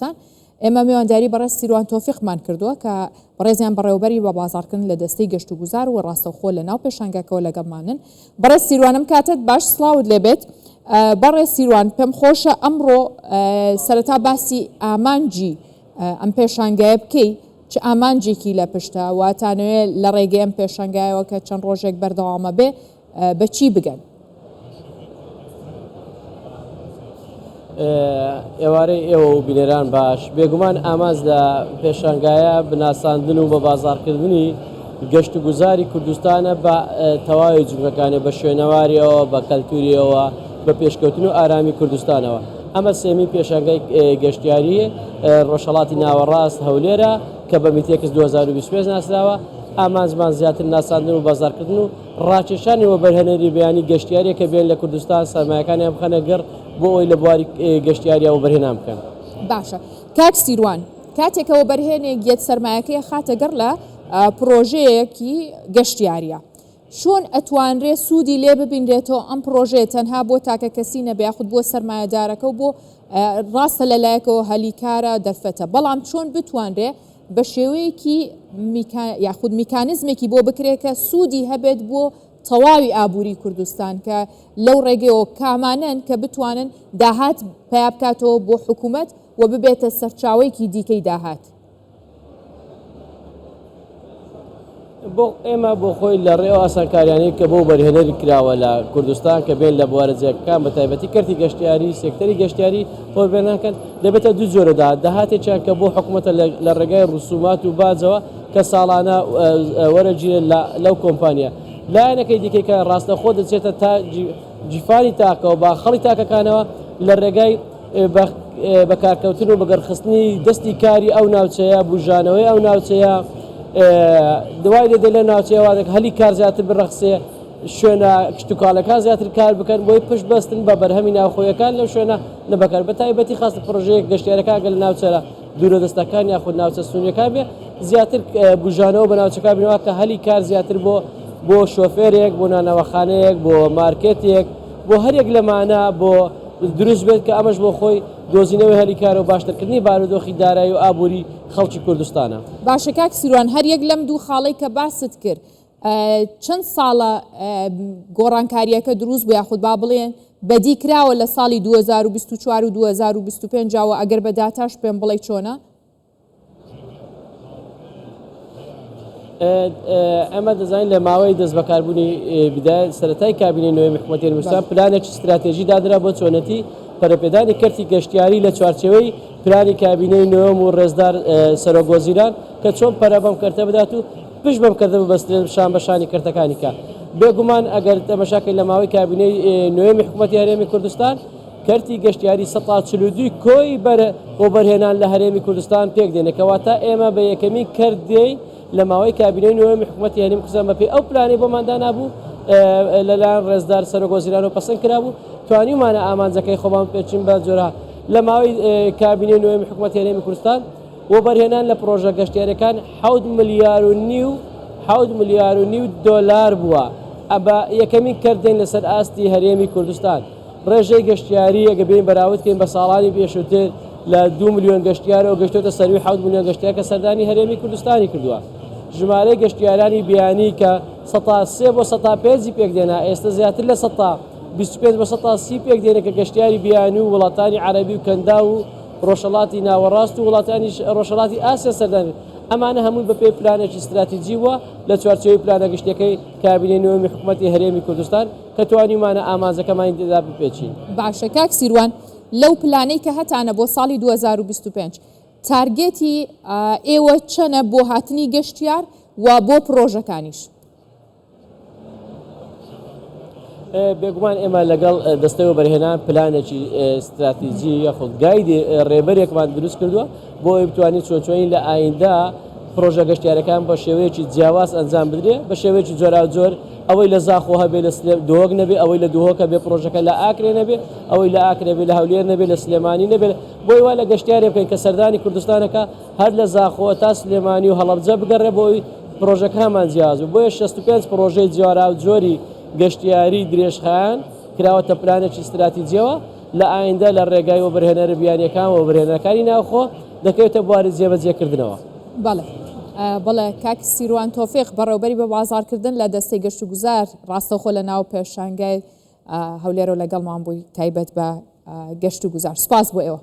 کوردستان ئێمە میوانداری بەڕێز سیروان تۆفیقمان کردووە کە بەڕێزیان بەڕێوەبەری بە بازاڕکردن لە دەستەی گەشتوگوزار و ڕاستەوخۆ لە ناو پێشانگاکەوە لەگەڵمانن. بەڕێز سیروان ئەم کاتەت باش سڵاوت لێبێت. بەڕێز سیروان پێم خۆشە ئەمڕۆ سەرەتا باسی ئامانجی ئەم پێشانگایە بکەی چ ئامانجێکی لە پشتە و تانەوێ لە ڕێگەی ئەم پێشانگایەوە کە چەند ڕۆژێک بەردەوامە بێ بە چی بگەن؟ ئێوارەی ئێوە و بینەران باش. بێگومان ئامانج لە پێشانگایە بناساندن و بە بازاڕکردنی گەشتوگوزاری کوردستانە بە تەواوی جومگەکانی بە شوێنەواریەوە بە کەلتوریەوە بە پێشکەوتن و ئارامی کوردستانەوە. ئەمە سێمین پێشانگای گەشتیاری ڕۆژهەڵاتی ناوەڕاست هەولێرە کە بە میتێکس 2025 ناسراوە. ئامانجمان زیاتر ناساندن و بازاڕکردن و ڕاکێشانی وەبەرهێنەری بیانی گەشتیاریە کە بێن لە کوردستان سەرمایەکانیان بخەنە گەڕ بۆ ئەوەی لە بواری گەشتیاریا وەبەرهێنان بکەن. باشە کاک سیروان کاتێک کە وەبەرهێنێک یەت سەرمایەکەی ئەخاتە گەڕ لە پڕۆژەیەکی گەشتیاریە چۆن ئەتوانرێ سوودی لێ ببینرێتەوە ئەم پڕۆژەیە تەنها بۆ تاکە کەسی نەبێ یاخود بۆ سەرمایەدارەکە و بۆ ڕاستە لە لایەکەوە هەلی کارە دەرفەتە بەڵام چۆن بتوانرێ بە شێوەیەکی یاخود میکانزمێکی بۆ بکرێت کە سوودی هەبێت بۆ تەواوی ئابووری کوردستان کە لەو ڕێگەیەوە کامانەن کە بتوانن داهات پیا بکاتەوە بۆ حکوومەت و ببێتە سەرچاوەیەکی دیکەی داهات. بۆ ئێمە بۆ خۆی لە ڕێ و ئاسانکاریانەی کە بۆ وەبەرهێنەری کراوە لە کوردستان کە بێن لە بوارە جیاکان بە تایبەتی کەرتی گەشتیاری سێکتەری گەشتیاری وەبەرهێنان کەن دەبێتە دوو جۆرە داهات داهاتێکیان کە بۆ حکوومەتە لە ڕێگای ڕسومات و باجەوە کە ساڵانە وەرەگیرێت لەو کۆمپانیا لایەنەکەی دیکەی کە ڕاستەخۆ دەچێتە تا گیرفانی تاکەوە بە خەڵی تاکەکانەوە لە ڕێگای بەکارکەوتن و بەگەڕخستنی دەستی کاری ئەو ناوچەیە، بوژانەوەی ئەو ناوچەیە، دوای لێ دێ لە ناوچەیە وادەک هەلی کار زیاتر بڕەخسێ، شوێنە کشتوکاڵەکان زیاتر کار بکەن بۆی پشت بەستن بە بەرهەمی ناوخۆیەکان لەو شوێنە نەبەکار بە تایبەتی خاستە پرۆژەیەک گەشتیارەکان گەل ناوچەرە دوورەدەستەکان یاخود ناوچە سنووریەکان بێ زیاتر بوژانەوە بە ناوچەکان بنەوە کە هەلی کار زیاتر بۆ بۆ شۆفێرێک بۆ نانەوەخانەیەک بۆ مارکێتێک بۆ هەریەک لەمانە بۆ دروست بێت کە ئەمەش بۆ خۆی دۆزینەوەی هەلی کار و باشترکردنی بارودۆخی دارایی و ئابووری خەڵکی کوردستانە. باشە کاک سیروان هەر یەک لەم دوو خاڵەی کە باست کرد چەند ساڵە گۆڕانکارییەکە دروست بوو یاخود با بڵێن بەدی کراوە لە ساڵی 2024 و 2025 وە ئەگەر بە داتاش پێم بڵێی چۆنە؟ ئێمە دەزانین لە ماوەی دەستبەکاربوونی بدایە سەرەتای کابینەی نوێی حکوومەتی هەرێمی پلانێکی ستراتێژی دادرا بۆ چۆنەتی پەرەپێدانی کەرتی گەشتیاری لە چوارچێوەی پلانی کابینەی نوێم و ڕێزدار سەرۆک وەزیران کە چۆن پەرە بەم کەرتە بدات و پشت بەم کەرتە ببەسترێت شان بە شانی کەرتەکانی کە بێگومان ئەگەر تەمەشاکەی لە ماوەی کابینەی نوێمی حکوومەتی هەرێمی کوردستان کەرتی گەشتیاری 142 کۆی بەر وەبەرهێنان لە هەرێمی کوردستان پێک دێنێ، کەواتە ئێمە بە یەکەمین کەرت دێین لە ماوەی کابینەی نۆیەمی حکوومەتی هەرێمی کوردستان بەپێی ئەو پلانەی بۆمان دانابوو لەلایەن ڕێزدار سەرۆک وەزیرانەوە پەسەند کرابوو توانیومانە ئامانجەکەی خۆمان بپێچین بە جۆرە لە ماوەی کابینەی نۆیەمی حکوومەتی هەرێمی کوردستان وەبەرهێنان لە پڕۆژە گەشتیاریەکان حەوت ملیار و نیو حەوت ملیار و نیو دۆلار بووە ئە بە یەکەمین کەرت دێین لەسەر ئاستی هەرێمی کوردستان. ڕێژەی گەشتیاری ئەگەر بێین بەراورد کەین بە ساڵانی پێشووتر لە دوو ملیۆن گەشتیارەوە گەشتۆتە سەروی حەوت ملیۆن گەشتیار کە سەردانی هەرێمی کوردستانی کردووە. ژمارەی گەشتیارانی بیانی کە سەتا سێ بۆ سەتا پێنجی پێکدێنا ئێستە زیاتر لە سەتا 25 بۆ سەتا سی پێکدێنێ کە گەشتیاری بیانی و وڵاتانی عەرەبی و کەنداو و ڕۆژهەڵاتی ناوەڕاست و وڵاتانی ڕۆژهەڵاتی ئاسیا سەردانی ئەمانە هەمووی بەپێی پلانێکی ستراتیجی بووە لە چوارچێوەی پلانە گشتیەکەی کابینەی نۆیەمی حکوومەتی هەرێمی کوردستان کە توانیومانە ئامانجەکەمانی تێدا بپێچین. باشە کاک سیروان لەو پلانەی کە هەتانە بۆ ساڵی 2025 target ی ئێوە چەنە بۆ هاتنی گەشتیار و بۆ پڕۆژەکانیش؟ بێگومان ئێمە لەگەڵ دەستەی وەبەرهێنان پلانێکی ستراتیجی یاخود guide ی ڕێبەرێکمان دروست کردووە بۆ ئەوەی بتوانین چۆن چۆنی لە ئایندە پرۆژە گەشتیارەکان بە شێوەیەکی جیاواز ئەنجام بدرێ بە شێوەیەکی جۆراوجۆر ئەوەی لە زاخۆ هەبێ لە دهۆک نەبێ ئەوەی لە دهۆک هەبێ پرۆژەکە لە ئاکرێ نەبێ ئەوەی لە ئاکرێ بێ لە هەولێر نەبێ لە سلێمانی نەبێ بۆی وا لە گەشتیارێ بکەین کە سەردانی کوردستانەکە هەر لە زاخۆ تا سلێمانی و هەڵەبجە بگەڕێ بۆی پرۆژەکانمان جیاواز بوو بۆیە 65 پرۆژەی جۆراوجۆری گەشتیاری درێژخایەن کراوەتە پلانێکی ستراتیجیەوە. لە ئایندە لە ڕێگای وەبەرهێنەرە بیانیەکان و وەبەرهێنەرەکانی ناوخۆ دەکەوێتە بواری جێبەجێکردنەوە. بەڵێ بەڵێ کاک سیروان تۆفیق بەڕێوبەری بە بازاڕکردن لە دەستەی گەشتوگوزار ڕاستەوخۆ لە ناو پێشانگای هەولێرەوە لەگەڵمان بووی تایبەت بە گەشتوگوزار سوپاس بۆ ئێوە.